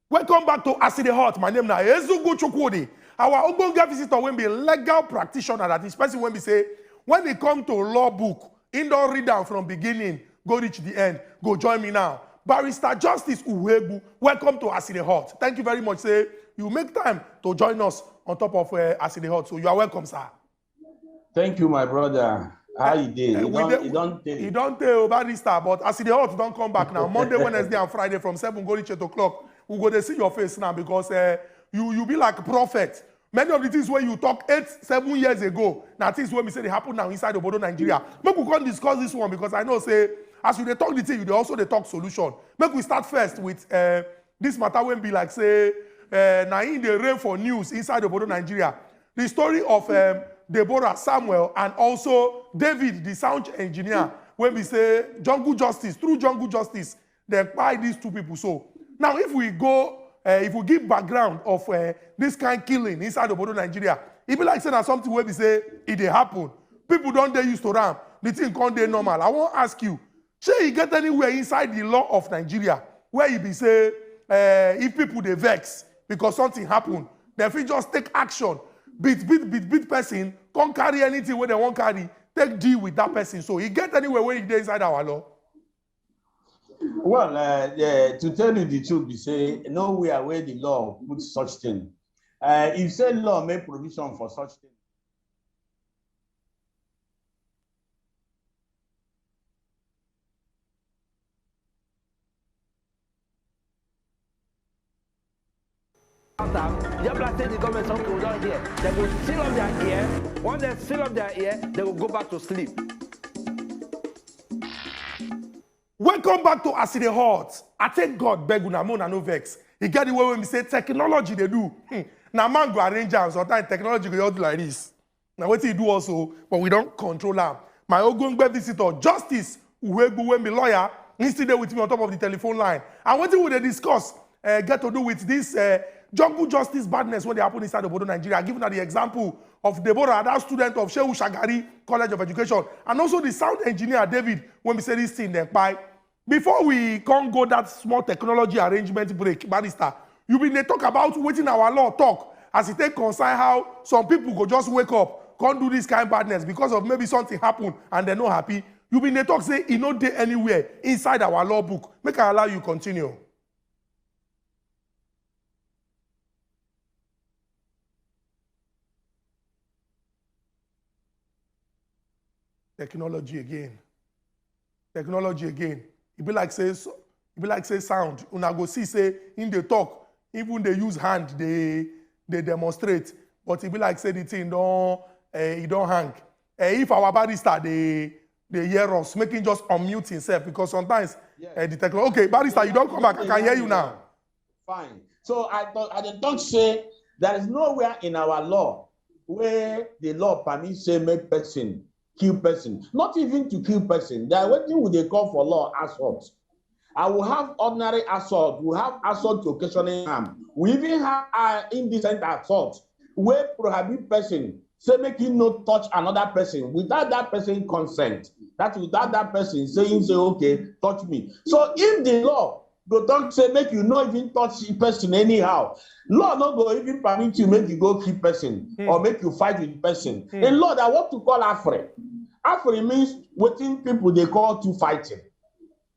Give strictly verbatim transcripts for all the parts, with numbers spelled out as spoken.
Welcome back to As E Dey Hot. My name na Ezugu Chukwudi. Our ogbonge visitor wey be legal practitioner, that is person wey be say when e come to law book, he don read am from beginning go reach the end. Go join me now. Barrister Justice Uhuegbu, welcome to As E Dey Hot. Thank you very much. Say you make time to join us on top of uh, As E Dey Hot. So you are welcome, sir. Thank you, my brother. How you dey? Eh, You we don dey- you don E take. don tey o, barrister, but as e dey hot don come back now. Monday, Wednesday, and Friday from seven go reach eight o'clock. We go dey see your face now because uh, you you be like prophet. Many of the things wey you talk eight, seven years ago, na things wey be say dey happen now inside obodo Nigeria. Make we come discuss this one because I know say as you dey talk the thing, you dey also dey talk solution. Make we start first with uh, this matter wey be like say uh, na im dey reign for news inside obodo Nigeria. The story of um, Deborah Samuel and also David, the sound engineer, wey be say Jungle Justice, through Jungle Justice, dem kpai these two people. So now, if we go, uh, if we give background of uh, this kind killing inside obodo Nigeria, e be like say na something wey be say e dey happen. People don dey used to am. The thing come dey normal. I wan ask you, shey e get anywhere inside the law of Nigeria where e be say uh, if people dey vex because something happen, dem fit just take action, beat beat beat beat person, come carry anything wey dem wan carry, take deal with that person. So e get anywhere wey e dey inside our law? Well, uh, uh, to tell you the truth, be say nowhere where the law put such thing. Uh, if say law make provision for such thing, After, Yabla tell the government something we don't hear. They go seal up their ear. Once they seal up their ear, they will go back to sleep. Welcome back to As E Dey Hot. I take God beg una, make una no vex. E get the way wey be say technology dey do. Hmm. Na man go arrange am. Sometimes technology go just do like this. Na wetin e do us o, but we don control am. My ogbonge visitor, Justice Uhuegbu, wey be lawyer, he still dey with me on top of the telephone line. And wetin we dey discuss uh, get to do with this uh, jungle justice badness wey dey happen inside obodo Nigeria. Give una the example of Deborah, that student of Shehu Shagari College of Education, and also the sound engineer David, wey be say this thing dem kpai. Before we come go that small technology arrangement break, barrister, you bin dey talk about wetin our law talk as e take concern how some people go just wake up, come do this kind badness because of maybe something happen and dem no happy. You bin dey talk say e no dey anywhere inside our law book. Make I allow you continue. Technology again. Technology again. E be like say so, e be like say sound. Una go see say im dey talk, even dey use hand dey dey demonstrate. But e be like say the thing don uh, e don hang. Uh, if our barrister dey dey hear us, make him just unmute himself because sometimes Yes. uh, the technology. Okay, barrister, you don come back. I can hear you now. Fine. So I thought I dey talk say there is nowhere in our law where the law permit say make person kill person, not even to kill person. There wetin we dey call for law assault. I will have ordinary assault, we have assault to occasioning harm. We even have uh, indecent assault wey prohibit person say make him no touch another person without that person consent. That without that person saying say okay, touch me. So if the law go talk say make you no even touch the person anyhow, law no go even permit you make you go kill person Hmm. or make you fight with person. Hmm. A law that what to call afre. Afre means wetin people dey call two fighting.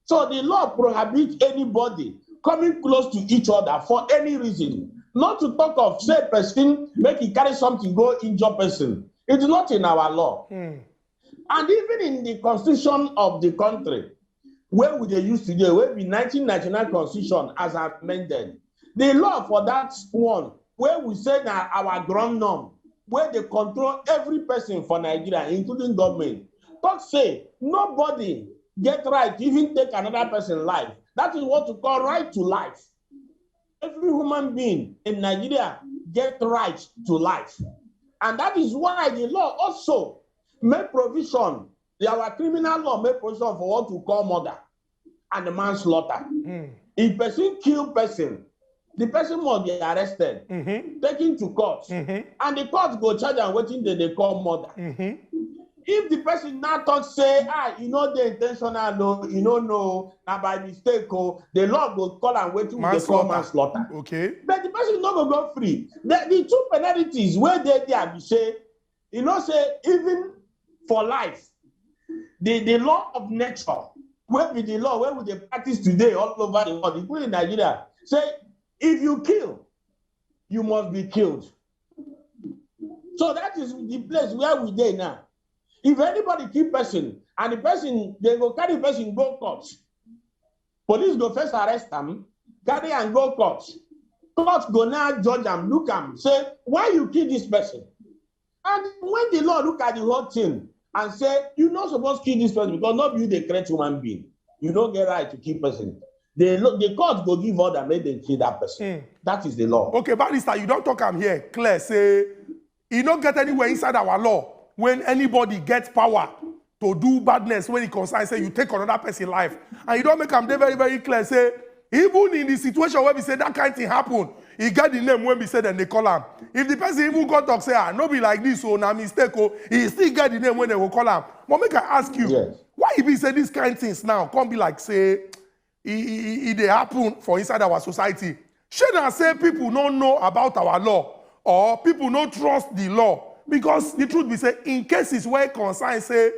So the law prohibits anybody coming close to each other for any reason. Not to talk of say person make he carry something go injure person. It's not in our law. Hmm. And even in the constitution of the country, where we dey use today, wey be nineteen ninety-nine constitution as amended, the law for that one, where we say na our ground norm, where dey control every person for Nigeria, including government, talk say nobody get right to even take another person life. That is what we call right to life. Every human being in Nigeria get right to life. And that is why the law also make provision, the, our criminal law make provision for what we call murder and manslaughter. Hmm. If person kill person, the person must be arrested, Mm-hmm. taken to court, Mm-hmm. and the court go charge am wetin dem dey call murder. Mm-hmm. If the person now talk say, ah, e no dey intentional o, e no know, na by mistake o, the law go call am wetin we dey call Manslaughter. Manslaughter. Okay. But the person no go go free. The, the two penalties wey dey there be say, you know say even for life, the, the law of nature, wey be the law wey we dey practice today all over the world, including Nigeria, say if you kill, you must be killed. So that is the place where we dey now. If anybody kill person and the person, they go carry person go court, police go first arrest am, carry am go court. Court go now judge am, look am, say, why you kill this person? And when the law look at the whole thing and say, you no suppose kill this person because no be you dey create human being. You no get right to kill person. The, lo- the court go give order make dem kill that person. That is the law. Okay, barrister, you don talk am here clear say e no get anywhere inside our law when anybody get power to do badness when e concern say you take another person life, and you don make am dey very very clear say even in the situation wey be say that kind thing happen, e get the name wey be say dem dey call am. If the person even go talk say, ah, no be like this o, na mistake o, e still get the name wey dem go call am. But make I ask you, Yes. Why e be say this kind things now come be like say e e e- e dey happen for inside our society? Shey na say people no know about our law, or people no trust the law? Because the truth be say, in cases where concern say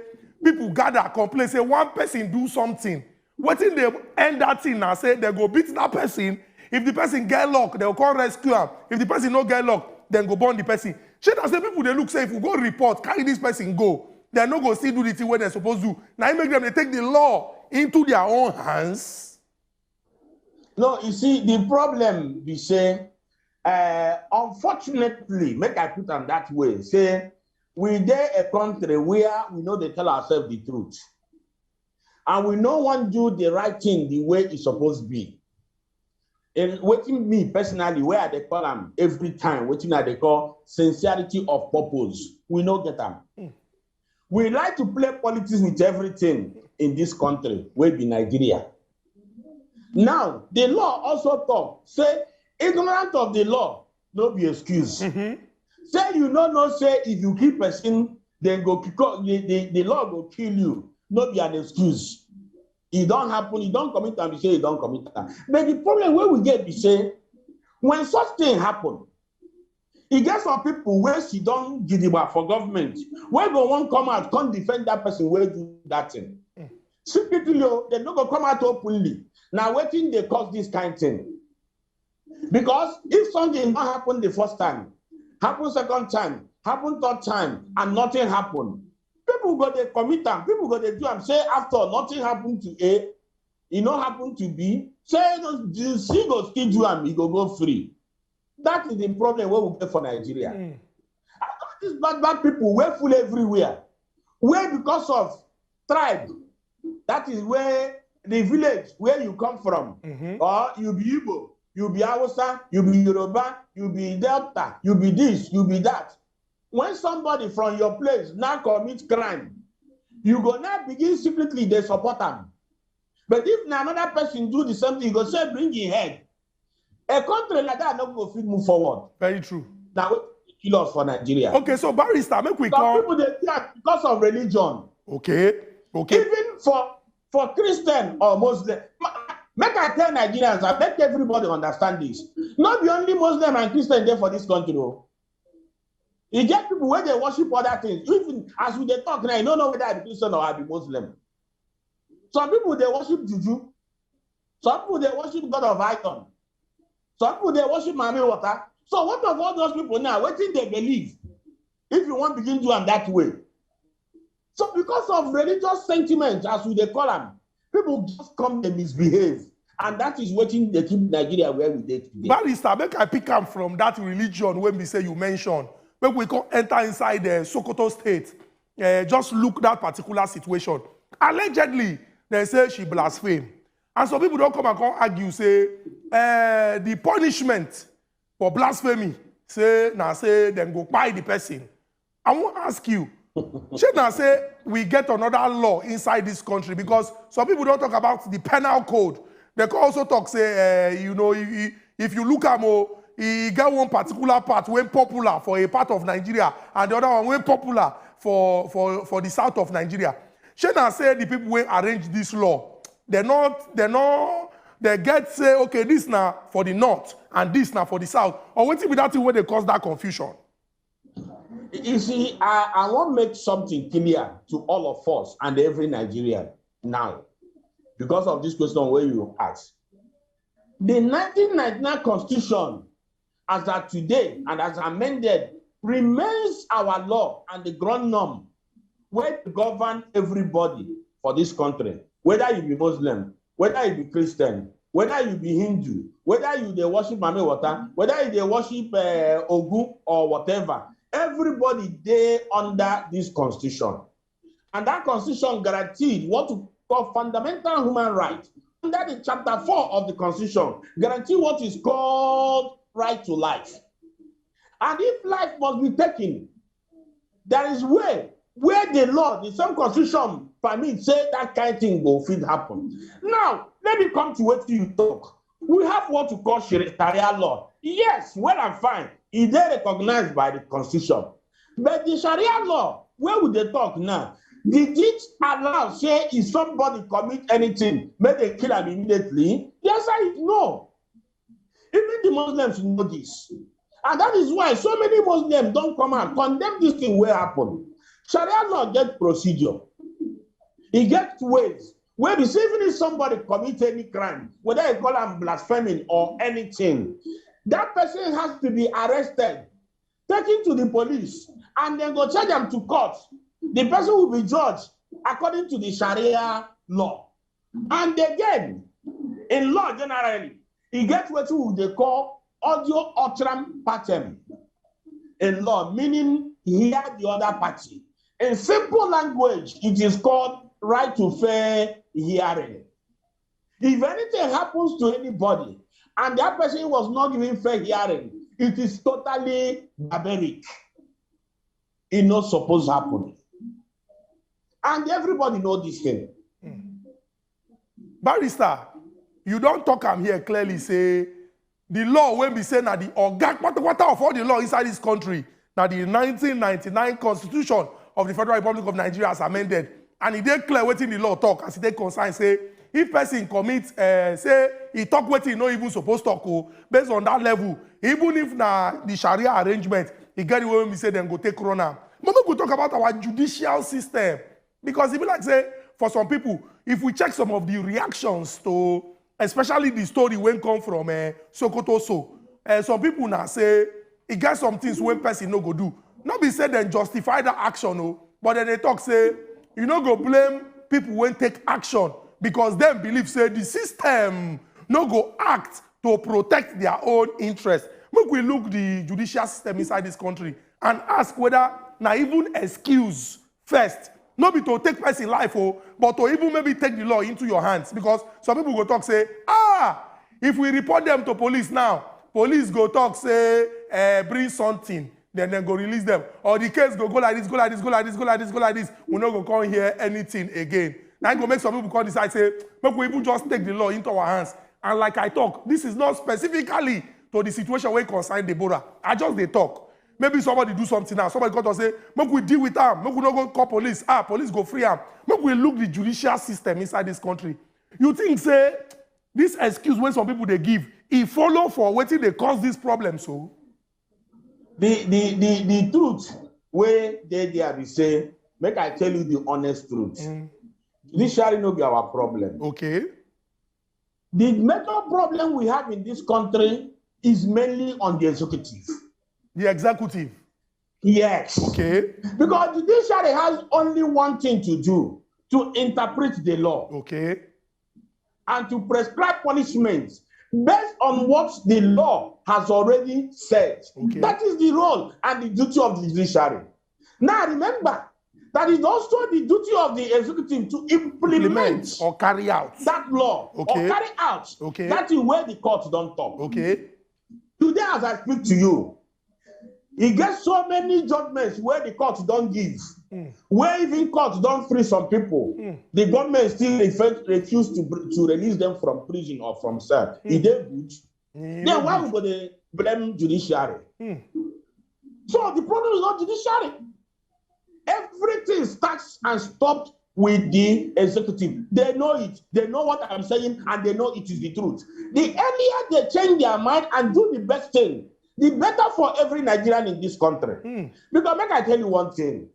people gather complain say one person do something, wetin dey end that thing na say dem go beat that person. If the person get luck, dem go come rescue am. If the person no get luck, dem go burn the person. Shey na say people dey look say if we go report, carry this person go, dem no go still do the thing wey dem suppose do. Na im make dem dey take the law into their own hands. No, you see, the problem be say, uh, unfortunately, make I put am that way, say we dey a country where we no dey tell ourselves the truth, and we no wan do the right thing the way e suppose be. And wetin me personally, wey I dey call am every time, wetin I dey call sincerity of purpose, we no get am. We like to play politics with everything in this country, wey be Nigeria. Now, the law also talk say ignorance of the law no be excuse. Say you no know say if you kill person, then go kick off, the, the, the law go kill you. No be an excuse. E don happen, e don commit am, be say e don commit am. But the problem wey we get be say when such thing happen, e get some people wey sit down gidigba for government wey go wan come out come defend that person wey do that thing. Secretly o, dem no go come out openly. Na wetin dey cause this kind thing. Because if something no happen the first time, happen second time, happen third time, and nothing happen, people go dey commit am, people go dey do am, say after all, nothing happen to A, e no happen to B, say no, the C go still do am, e go go free. That is the problem wey we get for Nigeria. And all these bad bad people wey full everywhere, wey because of tribe, that is where the village where you come from, or you be Igbo, you be Hausa, you be Yoruba, you be Delta, you be this, you be that. When somebody from your place now commit crime, you go now begin secretly dey support am. But if na another person do the same thing, you go say bring him head. A country like that no go fit move forward. Very true. Na wetin dey kill us for Nigeria. Okay, so barrister, make we Some come. People dey do am because of religion. Okay, okay. Even for for Christian or Muslim, ma- make I tell Nigerians and make everybody understand this. No be only Muslim and Christian dey for this country o. E get people wey dey worship other things. Even as we dey talk now, you no know whether I be Christian or I be Muslim. Some people dey worship juju. Some people dey worship god of iron. Some people dey worship mami water. So what of all those people now? Wetin dey believe? If you wan begin do am that way. So because of religious sentiment, as we dey call am, people just come dey misbehave. And that is wetin dey keep Nigeria where we dey today. Barrister, make I pick am from that religion wey be say you mention. Make we come enter inside the Sokoto State. Uh, just look that particular situation. Allegedly, they say she blaspheme. And some people don come and come argue say uh, the punishment for blasphemy, say na say dem go kpai the person. I wan ask you, shey na say we get another law inside this country? Because some people don talk about the penal code. They can also talk say, uh, you know, if, if you look am o, e get one particular part wey popular for a part of Nigeria, and the other one wey popular for for for the south of Nigeria. Shey na say the people wey arrange this law, they not they no they get say, okay, this na for the north and this na for the south, or wetin be that thing wey dey cause that confusion? You see, I, I wan make something clear to all of us and every Nigerian now because of this question wey you ask. The nineteen ninety-nine constitution, as at today and as amended, remains our law and the ground norm wey dey govern everybody for this country, whether you be Muslim, whether you be Christian, whether you be Hindu, whether you dey worship Mami Water, whether you dey worship uh, Ogun or whatever. Everybody dey under this constitution. And that constitution guaranteed what we call fundamental human rights. Under the chapter four of the constitution, guarantee what is called right to life. And if life must be taken, there is way where the law, the same constitution permit say that kind thing go fit happen. Now, let me come to what you talk. We have what we call Shari- Sharia law. Yes, well and fine. E dey recognized by the constitution. But the Sharia law, where would they talk now? Did it allow say if somebody commit anything, may they kill him immediately? The answer is no. Even the Muslims know this. And that is why so many Muslims don't come out, condemn this thing will happen. Sharia law get procedure. E get ways where be say even if somebody commit any crime, whether you call am blaspheming or anything, that person has to be arrested, taken to the police, and then go charge am to court. The person will be judged according to the Sharia law. And again, in law generally, e get wetin we dey call audio otram partem in law, meaning hear the other party. In simple language, it is called right to fair hearing. If anything happens to anybody and that person was not given fair hearing, it is totally barbaric. It not supposed to happen. And everybody know this thing. Barrister, you don talk am here clearly say the law wey be say na the oga patapata of all the law inside this country na the nineteen ninety-nine constitution of the Federal Republic of Nigeria as amended, and e dey clear wetin the law talk as e dey concern say if person commit uh, say e talk wetin e no even suppose talk o, based on that level, even if na the Sharia arrangement, e get the way wey be say dem go take run am. But make we talk about our judicial system. Because e be like say for some people, if we check some of the reactions to especially the story wey come from uh, Sokoto so, uh, some people na say e get some things wey person no go do. No be say dem justify that action o, but dem dey talk say you no go blame people wey take action because dem believe say the system no go act to protect their own interest. Make we look the judicial system inside this country and ask whether na even excuse first, no be to take person life o, but to even maybe take the law into your hands, because some people go talk say, ah, if we report them to police now, police go talk say, eh, bring something, then dem go release them, or the case go go like this, go like this, go like this, go like this, go like this. We no go come hear anything again. Na e go make some people come decide say make we even just take the law into our hands. And like I talk, this is not specifically to the situation wey concern Deborah. I just dey talk. Maybe somebody do something now, somebody come talk say make we deal with am, make we no go call police, ah, police go free am. Make we look the judicial system inside this country. You think say this excuse wey some people dey give, e follow for wetin dey cause this problem so? The the the the truth wey dey there be say, make I tell you the honest truth. Judiciary no be our problem. Okay. The major problem we have in this country is mainly on the executive. The executive. Yes. Okay. Because the judiciary has only one thing to do, to interpret the law Okay. and to prescribe punishments based on what the law has already said. Okay. That is the role and the duty of the judiciary. Now remember, that is also the duty of the executive to implement, Implement or carry out. That law Okay. Or carry out Okay. That is where the court don talk. Okay. Today, as I speak to you, e get so many judgments where the court don give, Mm. where even court don free some people. Mm. The government still refe- refuse to br- to release them from prison or from cell. E Mm. dey good. Mm. Then why we go dey blame judiciary? Mm. So the problem is not judiciary. Everything starts and stops with the executive. They know it. They know what I'm saying, and they know it is the truth. The earlier they change their mind and do the best thing, the better for every Nigerian in this country. Hmm. Because make I tell you one thing.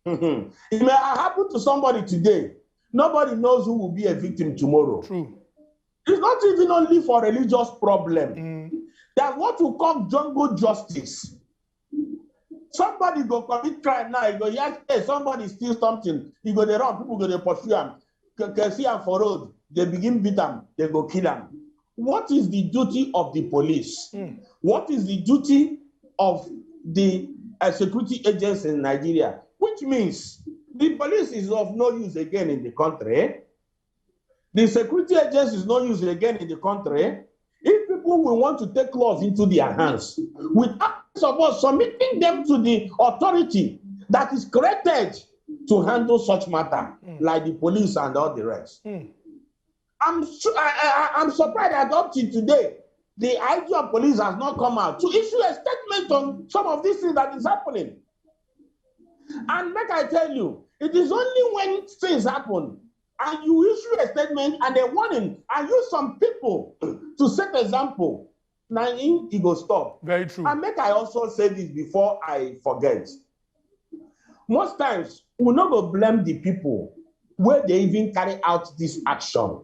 It may happen to somebody today. Nobody knows who will be a victim tomorrow. True. It's not even only for religious problem. Mm. That's what we call jungle justice. Somebody go commit crime now. You go hear, hey, somebody steal something. You go dey run, people go dey pursue am. Can see am for road. They begin beat am. They go kill am. What is the duty of the police? Mm. What is the duty of the uh, security agents in Nigeria? Which means the police is of no use again in the country. The security agency is no use again in the country. If people will want to take laws into their hands without suppose submitting them to the authority that is created to handle such matter, Mm. like the police and all the rest. Mm. I'm su- I, I, I'm surprised that up to today, the I G of police has not come out to issue a statement on some of these things that is happening. And make I tell you, it is only when things happen and you issue a statement and a warning and use some people to set example, now in it go stop. Very true. And make I also say this before I forget. Most times, we no go blame the people where they even carry out this action,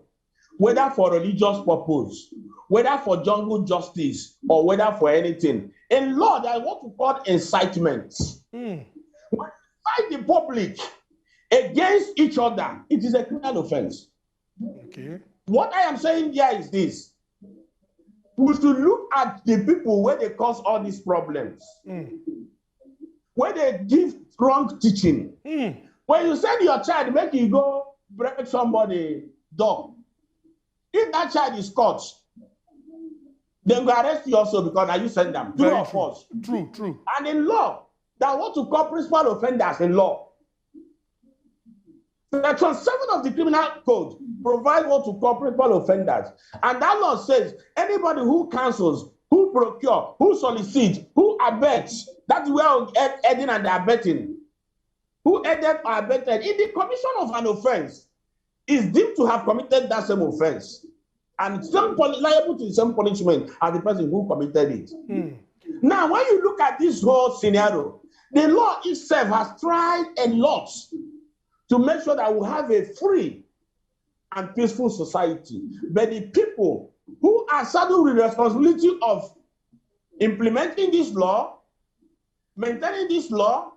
whether for religious purpose, whether for jungle justice, or whether for anything. In law, there is what we call incitement. Mm. When you incite the public against each other, it is a criminal offense. Okay. What I am saying here is this. We should look at the people where they cause all these problems, Mm. where they give wrong teaching. Mm. When you send your child, make you go break somebody door. If that child is caught, then go arrest you also because now you send them. Do Very not true. Force. True, true. And in law, that what to call principal offenders in law. Section seven of the Criminal Code provides what to call principal offenders. And that law says anybody who counsels, who procure, who solicits, who abets, that is where ed- aiding and abetting, who aided or abetted in the commission of an offense is deemed to have committed that same offense and same pun- liable to the same punishment as the person who committed it. Mm. Now, when you look at this whole scenario, the law itself has tried a lot to make sure that we have a free and peaceful society. But the people who are saddled with the responsibility of implementing this law, maintaining this law,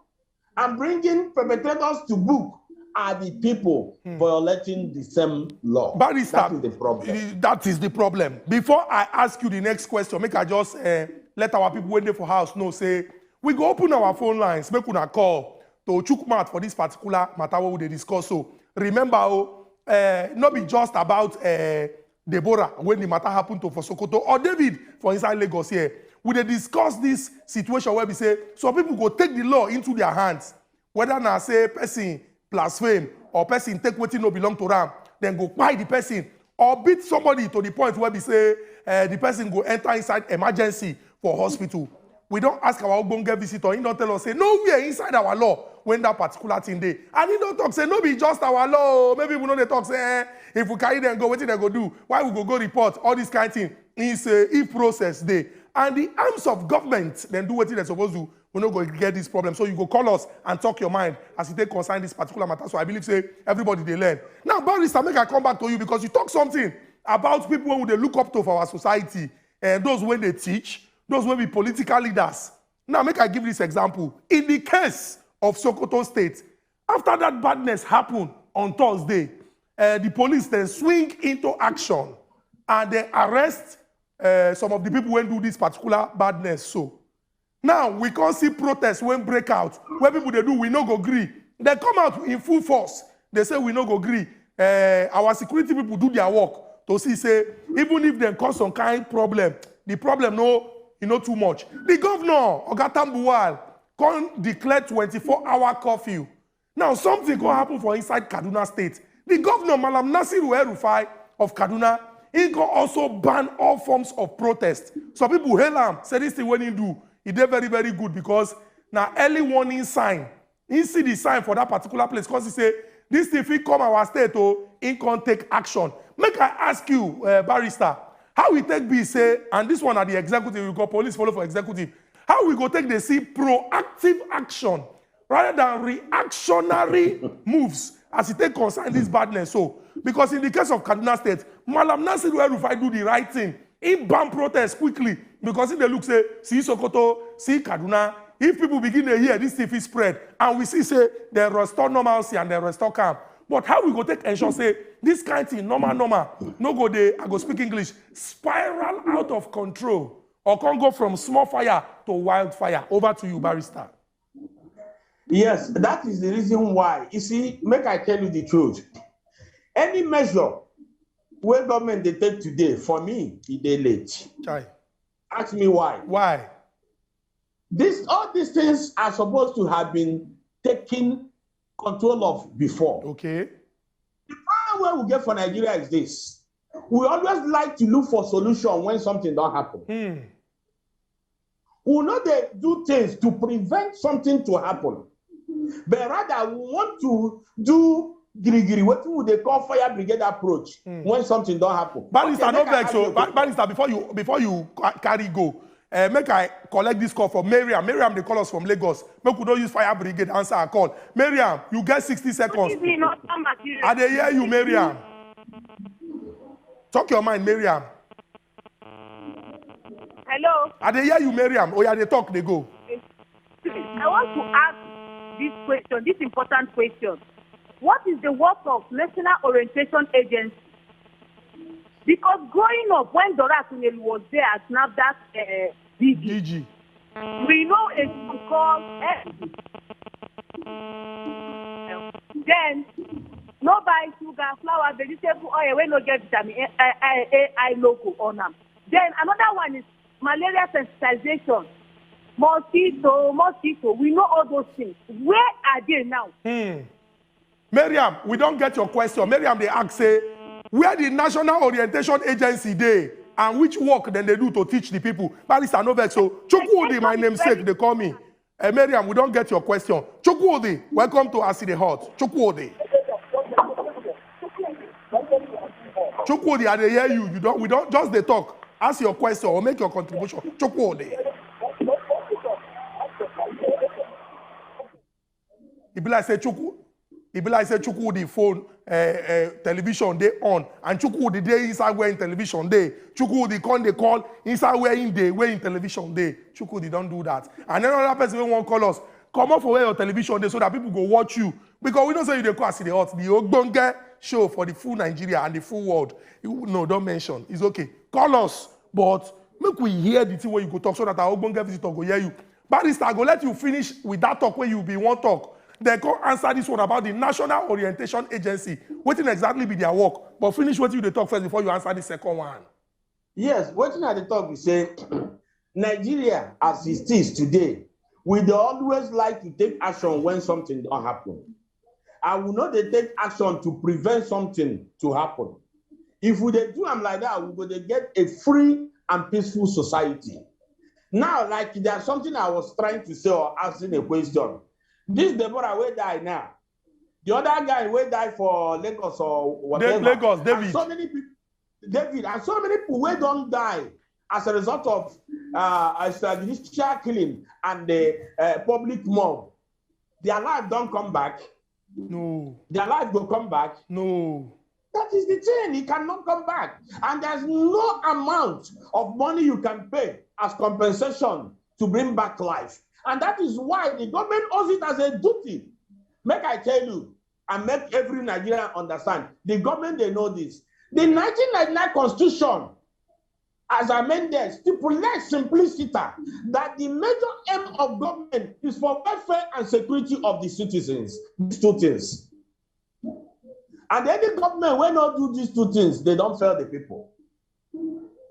and bringing perpetrators to book are the people Hmm. violating the same law. Barrister, That is the problem. eh, that is the problem. Before I ask you the next question, make I just uh, let our people waiting for house know say we go open our phone lines, make una call to chook mouth for this particular matter wey we dey discuss. So remember, oh, uh, not be just about uh, Deborah when the matter happened to for Sokoto or David for inside Lagos here. We dey discuss this situation where we say some people go take the law into their hands, whether na say person blaspheme or person take wetin no belong to am, then go kpai the person or beat somebody to the point where we say uh, the person go enter inside emergency for hospital. We don ask our ogbonge visitor, he don tell us say nowhere inside our law when that particular thing dey, and he don talk say no be just our law o. Maybe we no dey talk say eh, if we carry them go, wetin dem go do, why we go go report, all this kind thing. He say if process dey and the arms of government dem do wetin dem suppose do, we no go get this problem. So you go call us and talk your mind as e take concern this particular matter. So I believe say everybody dey learn. Now, Barrister, make I come back to you because you talk something about people wey we dey look up to for our society, and those wey dey teach, those wey be political leaders. Now, make I give this example. In the case of Sokoto State, after that badness happen on Thursday, uh, the police then swing into action and they arrest uh, some of the people wey do this particular badness. So now we come see protest wey break out where people dey do we no go gree. They come out in full force. They say we no go gree. Uh, our security people do their work to see say even if dem cause some kind problem, the problem no e no too much. The governor, Oga Tambuwal, come declare twenty-four hour curfew. Now something go happen for inside Kaduna State. The governor, Malam Nasiru El-Rufai of Kaduna, he go also ban all forms of protest. Some people hail am say this thing wey he do e dey very very good because na early warning sign He see the sign for that particular place, 'cause he say, "This thing fit come our state o," he come take action. Make I ask you, uh, barrister, how we take be say, and this one are the executive, we got police follow for executive. How we go take dey see proactive action rather than reactionary moves as it take concern this badness? So, because in the case of Kaduna State, Malam Nasir El-Rufai do the right thing. He ban protest quickly because he dey look say, see Sokoto, see Kaduna. If people begin to hear, this thing fit spread. And we see say they restore normalcy and they restore calm. But how we go take ensure say this kind thing, normal, normal, no go dey, I go speak English, spiral out of control or can go from small fire to wildfire? Over to you, barrister. Yes, that is the reason why. You see, make I tell you the truth. Any measure where government they take today, for me, it dey late. Chai. Ask me why. Why? This, all these things are supposed to have been taken control of before. Okay. The problem where we get for Nigeria is this. We always like to look for solution when something don't happen. Hmm. We know they do things to prevent something to happen. But rather, we want to do girigiri, what we they call fire brigade approach Hmm. when something don't happen. Barrister, Okay, no make I vex. ask So, you a Ba- question. Barrister, before you before you ca- carry go, uh, make I collect this call from Miriam. Miriam, they call us from Lagos. Make we don't use fire brigade answer our call. Miriam, you get sixty seconds. Give me not some material. I dey hear you, Miriam. Talk your mind, Miriam. Hello. I dey hear you, Miriam. Oh yeah, they talk, they go. I want to ask this question, this important question. What is the work of National Orientation Agency? Because growing up, when Dora Akunyelu was there as NAFDAC uh, D G, D G. we know a school called F D. Then, no buy sugar, flour, vegetable oil, we no get vitamin A, A, A, A I logo on them. Then another one is malaria sensitization. Mosquito, mosquito, we know all those things. Where are they now? Hmm. Miriam, we don't get your question. Miriam, they ask say, where the National Orientation Agency dey and which work then they do to teach the people? Barrister, no vex. So, Chukwudi, my namesake, they call me. Eh, Miriam, we don't get your question. Chukwudi, welcome to As E Dey Hot. Chukwudi. Chukwudi, I dey hear you. You don't. We don't just dey talk. Ask your question or make your contribution. Chukwudi. E be like say Chukwu, e be like say Chukwudi phone, uh, uh, television dey on, and Chukwudi dey inside where in television dey. Chukwudi come dey call inside where in dey, where in television dey. Chukwudi don't do that. And another person wey wan call us, come up for where your television dey so that people go watch you, because we know say you dey call As E Dey Hot, the ogbonge show for the full Nigeria and the full world. You, no, don't mention. It's okay. Call us, but make we hear the thing wey you go talk so that our ogbonge visitor go hear you. Barrister, I go let you finish with that talk wey you be wan talk. Then come answer this one about the National Orientation Agency. Wetin exactly be their work? But finish wetin you dey talk first before you answer the second one. Yes, wetin I dey talk be say Nigeria, as it is today, we dey always like to take action when something don happen. And we no dey take action to prevent something to happen. If we dey do am like that, we go dey get a free and peaceful society. Now, like, there's something I was trying to say or asking a question. This Deborah wey die now, the other guy wey die for Lagos or whatever. Lagos, And David. so many people, David, and so many people wey don die as a result of uh, extrajudicial killing and the uh, public mob. Their life don come back. No, Their life go come back. no. That is the thing. It cannot come back. And there's no amount of money you can pay as compensation to bring back life. And that is why the government owes it as a duty. Make I tell you, and make every Nigerian understand. The government, they know this. The nineteen ninety-nine constitution, as amended, stipulates simpliciter that the major aim of government is for welfare and security of the citizens. These two things. And any government wey no do these two things, they don fail the people.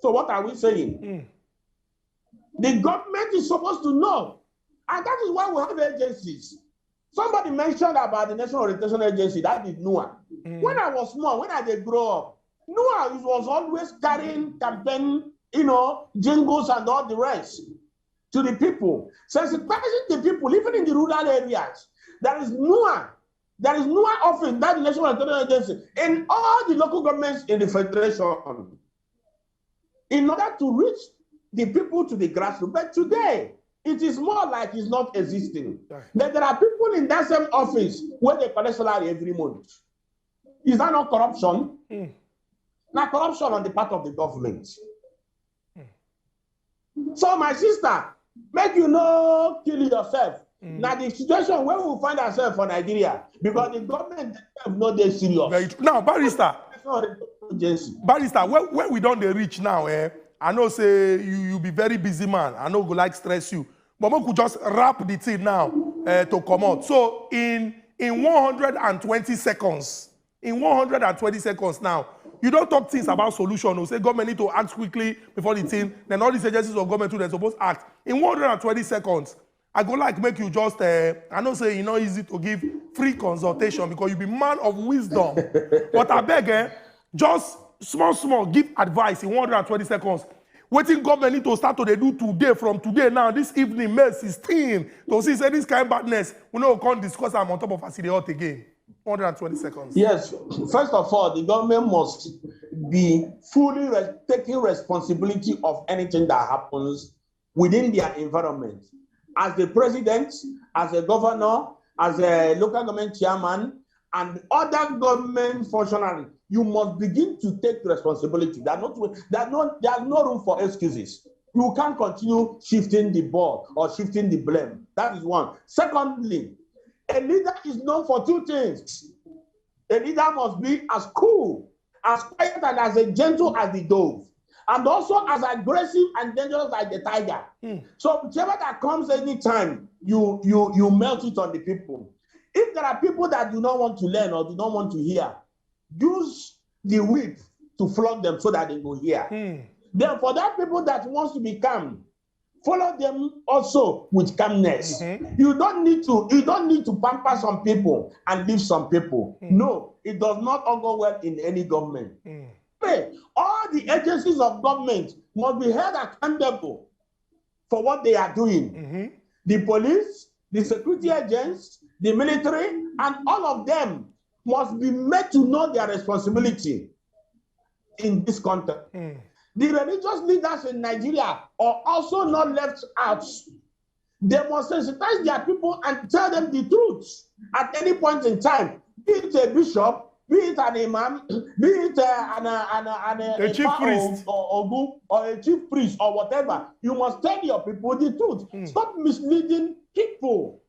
So what are we saying? Mm. The government is supposed to know. And that is why we have agencies. Somebody mentioned about the National Orientation Agency, that is NOA. Mm. When I was small, when I dey grow up, NOA was always carrying campaign, you know, jingles and all the rest to the people, sensitizing the people, even in the rural areas, There is NUA. There is NUA office, that National Monitoring Agency, in all the local governments in the federation, in order to reach the people to the grassroots. But today, it is more like it's not existing. But there are people in that same office where they collect salary every month. Is that not corruption? Mm. Now, corruption on the part of the government. So, my sister, make you no kill yourself. Now, the situation where we find ourselves for Nigeria, because the government themselves no dey serious. Very true. Now, barrister, Agency. Barrister, where, where we don dey reach now, eh? I know say you you be very busy man. I no go like stress you, but make we just wrap the thing now, eh, to comot. So in in one hundred and twenty seconds, in one hundred and twenty seconds now, you don talk things about solution. You say government need to act quickly before the thing. Then all these agencies of government too, they suppose act in one hundred and twenty seconds. I go like make you just, uh, I know say e no easy to give free consultation because you be man of wisdom. But I beg, eh, just small, small, give advice in one hundred and twenty seconds. Wetin government need to start to dey do today, from today now, this evening, May sixteen, to see say this kind badness, we no go come discuss am on top of as e dey hot again. One hundred and twenty seconds. Yes, first of all, the government must be fully re- taking responsibility of anything that happens within their environment. As the president, as a governor, as a local government chairman, and other government functionaries, you must begin to take responsibility. There's no, there's no, there's no room for excuses. You can't continue shifting the ball or shifting the blame. That is one. Secondly, a leader is known for two things. A leader must be as cool, as quiet, and as a gentle as the dove, and also as aggressive and dangerous like the tiger. So whichever that comes anytime, you you you melt it on the people. If there are people that do not want to learn or do not want to hear, use the whip to flog them so that they go hear. Then for that people that wants to be calm, follow them also with calmness. You don't need to you don't need to pamper some people and leave some people. No, it does not all go well in any government. Hey, all the agencies of government must be held accountable for what they are doing. The police, the security agents, the military, and all of them must be made to know their responsibility in this context. The religious leaders in Nigeria are also not left out. They must sensitize their people and tell them the truth at any point in time. Be it a bishop, be it an imam, be it uh, an, uh, an, uh, an, uh, A chief Efa priest. Or, or Ogu or a chief priest or whatever. You must tell your people the truth. Stop misleading people.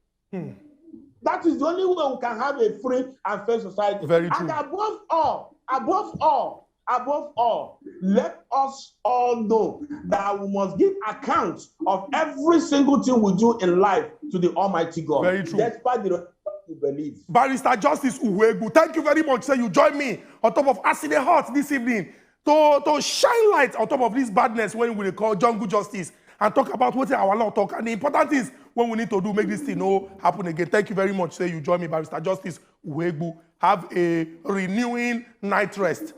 That is the only way we can have a free and fair society. Very And true. Above all, above all, above all, let us all know that we must give account of every single thing we do in life to the Almighty God. Very true. Despite the religion we believe. Barrister Justice Uhuegbu, thank you very much. Say you join me on top of As E Dey Hot this evening to to shine light on top of this badness when we dey call jungle justice and talk about wetin our law talk and the important things when we need to do make this thing no happen again. Thank you very much. Say you join me, Barrister Justice Uhuegbu. Have a renewing night rest.